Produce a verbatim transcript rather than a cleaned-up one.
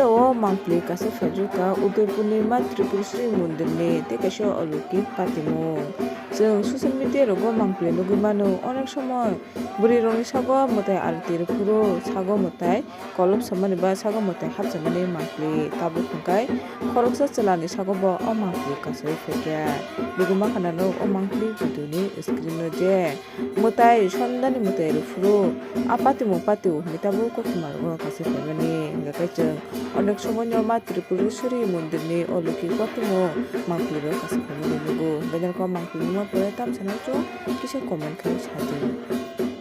O mangpli kaisa phaijak kha Udaipurni Ma Tripureshwari mondirni tei kaisa oloukik patimung. Chwng social media rogo mangpli nugwi mano, onek somoy bwrwirokni sago mwtai arati rwphuru, sago mwtai kolop samani ba sago mwtai hapsamani mangpli. Tabuk hwnkhe khoroksa chwlani sago bo o mangpli kaisa phaikha. Nugwi mankha nano o mangpli video ni screen o je. Mwtai, sundani mwtai rwphuru, a patimung patio hinwi tabuk koktwma rogo kaisa phaimani. Hwnkhe chwng onek somoino Ma Tripureshwari mondirni oloukik koktwma mangpli rok kaisa phaimani nugo. Hwnkhe norok o mangpli nukma pore tamsano chwng kisa comment khai sadi.